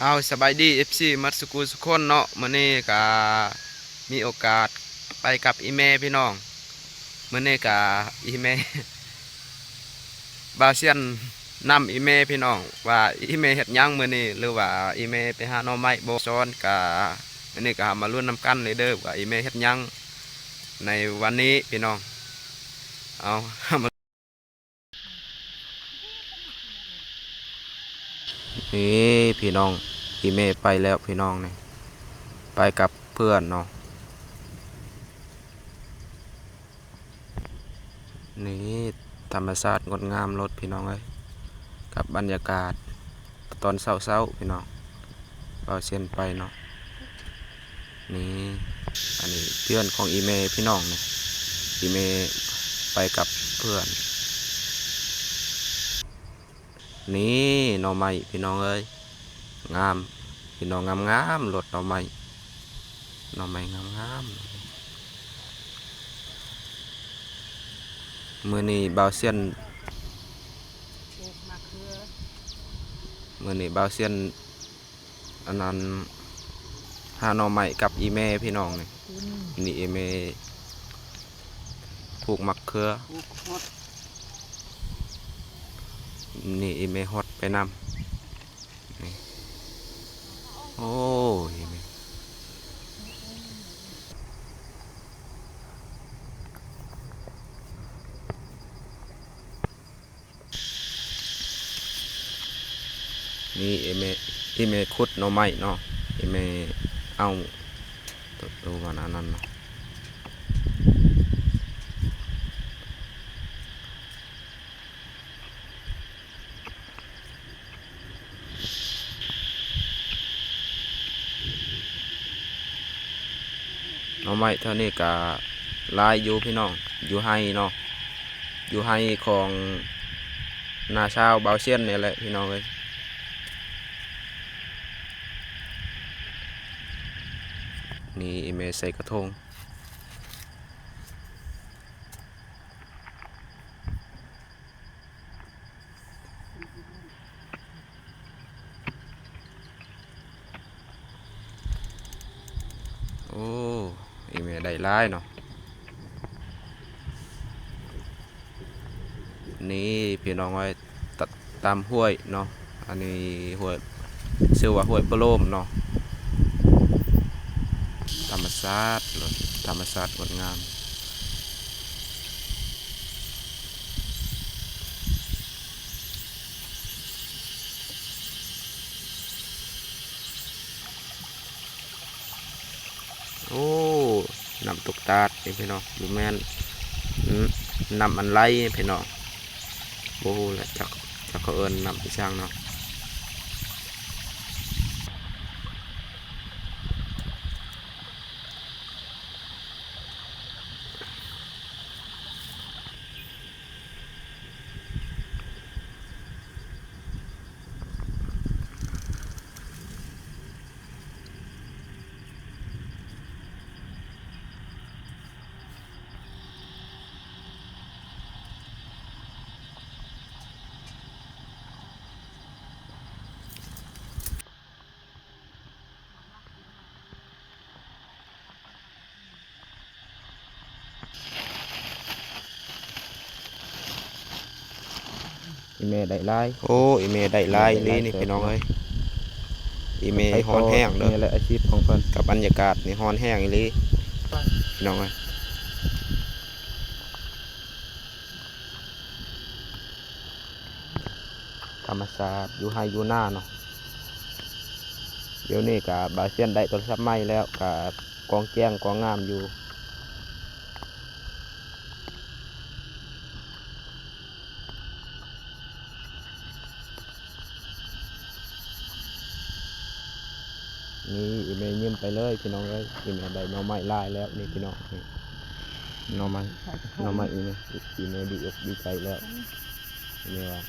ເອົາ ສະບາຍດີ ເອັຟຊີ ໝົດສຸຂູສຸຄົນເນາະ. ມື້ນີ້ກະມີໂອກາດໄປກັບອີ່ແມ່ພີ່ນ້ອງ. ມື້ນີ້ກະອີ່ແມ່ ບ່າວຊຽນນຳອີ່ແມ່ພີ່ນ້ອງ ວ່າອີ່ແມ່ເຮັດຫຍັງມື້ນີ້ ຫຼືວ່າອີ່ແມ່ໄປຫາໜໍ່ໄມ້ບໍ່ ສອນກະ ມື້ນີ້ກະເຮົາມາລຸ້ນນຳກັນເລີຍເດີ ວ່າອີ່ແມ່ເຮັດຫຍັງໃນວັນນີ້ພີ່ນ້ອງ. ເອົາ ເຮົາມາ ນີ້ພີ່ນ້ອງ ອີ່ແມ່ໄປແລ້ວພີ່ນ້ອງ ນີ້ ໄປກັບເພື່ອນເນາະ. ນີ້ທຳມະຊາດງົດງາມໂລດພີ່ນ້ອງເອີຍ ກັບບັນຍາກາດຕອນເຊົ້າໆ ພີ່ນ້ອງ ບ່າວຊຽນໄປເນາະ. ນີ້ ອັນນີ້ເພື່ອນຂອງອີ່ແມ່ພີ່ນ້ອງ ນີ້ ອີ່ແມ່ໄປກັບເພື່ອນ. ນີ້ໜໍ່ໄມ້ພີ່ນ້ອງເອີຍ ງາມພີ່ນ້ອງ ງາມໆ ໂລດໜໍ່ໄມ້ ໜໍ່ໄມ້ງາມໆ. ມື້ນີ້ບ່າວຊຽນ ມື້ນີ້ບ່າວຊຽນ ອັນນັ້ນ ຫາໜໍ່ໄມ້ກັບອີ່ແມ່ພີ່ນ້ອງ ນີ້ ນີ້ອີ່ແມ່ປູກໝາກເຂືອ ນີ້ອີ່ແມ່ຫົດໄປນຳ ນີ້ ໂອ້ ອີ່ແມ່ ນີ້ອີ່ແມ່ ອີ່ແມ່ຂຸດໜໍ່ໄມ້ເນາະ ອີ່ແມ່ເອົາໂຕ ໂຕມັນອັນນັ້ນເນາະ. ໜໍ່ໄມ້ແຖວນີ້ກະຫຼາຍຢູ່ພີ່ນ້ອງ ຢູ່ໄຮ່ເນາະ ຢູ່ໄຮ່ຂອງນ້າສາວບ່າວຊຽນນີ້ແຫຼະພີ່ນ້ອງເອີຍ. ນີ້ອີ່ແມ່ໃສ່ກະທົງ. ໂອ້ ອີ່ແມ່ໄດ້ຫຼາຍເນາະ. ນີ້ພີ່ນ້ອງເອີຍ ຕາມຫ້ວຍເນາະ ອັນນີ້ຫ້ວຍ ຊື່ວ່າຫ້ວຍປະໂລມເນາະ. ທຳມະຊາດ ທຳມະຊາດງົດງາມ. ໂອ້ ນ້ຳຕົກຕາດນີ້ພີ່ນ້ອງ ບໍ່ແມ່ນ ນ້ຳ ນ້ຳອັນໄຫຼພີ່ນ້ອງ ບໍ່ຮູ້ແຫຼະ ຈັກ ຈັກເຂົາເອີ້ນນ້ຳອີ່ຫຍັງເນາະ. ອີ່ແມ່ໄດ້ຫຼາຍ ໂອ້ ອີ່ແມ່ໄດ້ຫຼາຍອີ່ຫຼີນີ້ພີ່ນ້ອງເອີຍ ອີ່ແມ່ຮ້ອນແຮງເດີ ນີ້ແຫຼະອາຊີບຂອງເພິ່ນ ກັບບັນຍາກາດນີ້ຮ້ອນແຮງອີ່ຫຼີພີ່ນ້ອງເອີຍ. ທຳມະຊາດຢູ່ໄຮ່ຢູ່ນາເນາະ. ດຽວນີ້ກະບ່າວຊຽນໄດ້ໂທລະສັບໃໝ່ແລ້ວ ກະກອງແຈ້ງກອງງາມຢູ່. ນີ້ອີ່ແມ່ຍິ້ມໄປເລີຍພີ່ນ້ອງເອີຍ ອີ່ແມ່ໄດ້ໜໍ່ໄມ້ຫຼາຍແລ້ວນີ້ພີ່ນ້ອງ ນີ້ໜໍ່ໄມ້ ໜໍ່ໄມ້ອີ່ແມ່ ອີ່ແມ່ດີອົກດີໃຈແລ້ວ ນີ້ວ່າ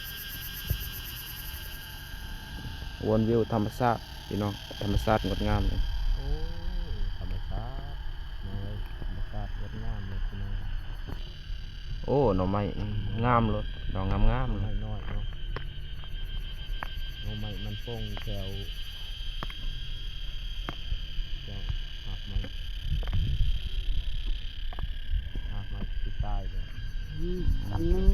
ວົນວິວທຳມະຊາດພີ່ນ້ອງ ທຳມະຊາດງົດງາມນີ້ ໂອ້ ທຳມະຊາດ ນ້ອງເອີຍ ທຳມະຊາດງົດງາມເລີຍພີ່ນ້ອງ. ໂອ້ ໜໍ່ໄມ້ງາມໂລດ ໜໍ່ງາມໆ ໜໍ່ໄມ້ນ້ອຍເນາະ ໜໍ່ໄມ້ມັນປົ່ງແຖວ ອືມ ກຳໜຶ່ງ.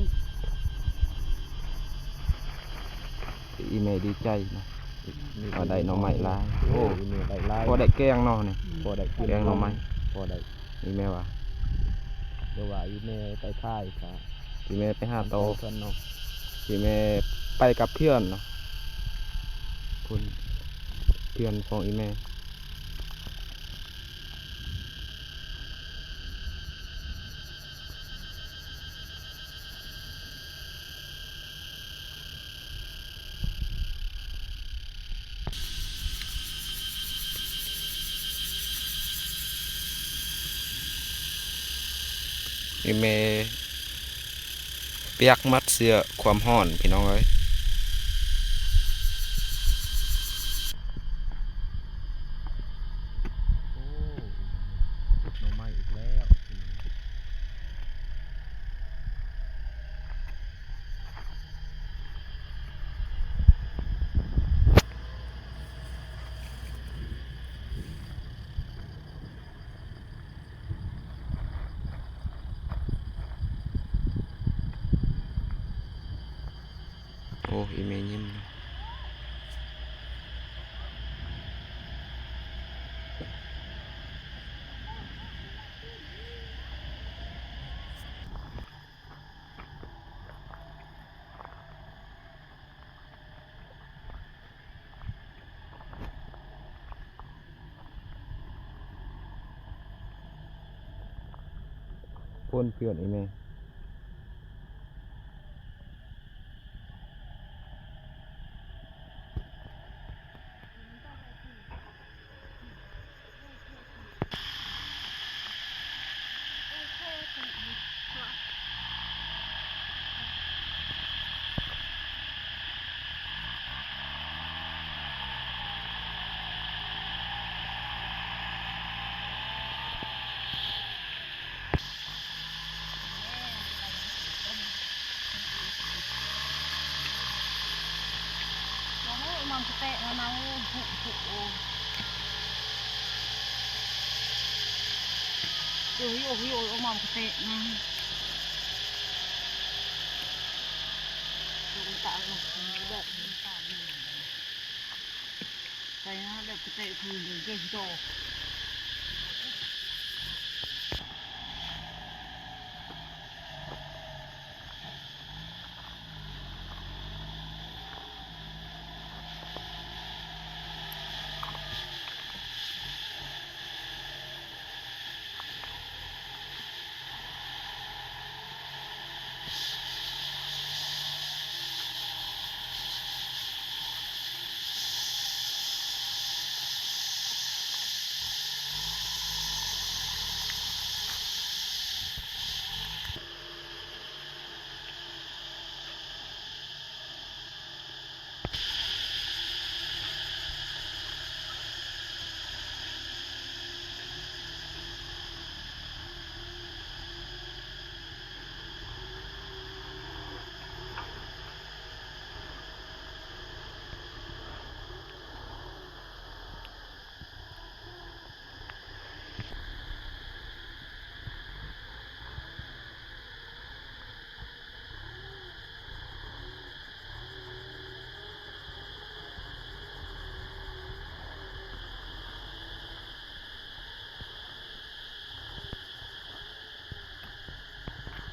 ອີ່ແມ່ດີໃຈເນາະ ວ່າໄດ້ໜໍ່ໄມ້ຫຼາຍ. ໂອ້ ອີ່ແມ່ໄດ້ຫຼາຍ ພໍໄດ້ແກງເນາະນີ້ ພໍໄດ້ກິນ ແກງໜໍ່ໄມ້ ພໍໄດ້ ອີ່ແມ່ວ່າ ຫຼືວ່າອີ່ແມ່ໄປຂາຍກະ ອີ່ແມ່ໄປຫາຕໍ່ ເພື່ອນເນາະ ອີ່ແມ່ໄປກັບເພື່ອນເນາະ ເພື່ອນຂອງອີ່ແມ່. ອີ່ແມ່ປຽກໝົດເສື້ອຄວາມຮ້ອນ ພີ່ນ້ອງເອີຍ. ໂອ້ ເກັບໜໍ່ໄມ້ອີກແລ້ວ ພີ່ນ້ອງ. ໂອ້ ອີ່ແມ່ຍິ້ມເນາະ. ຄົນເພື່ອນອີ່ແມ່.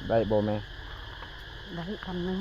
ໄດ້ບໍ່ແມ່? ໄດ້ກຳໜຶ່ງ.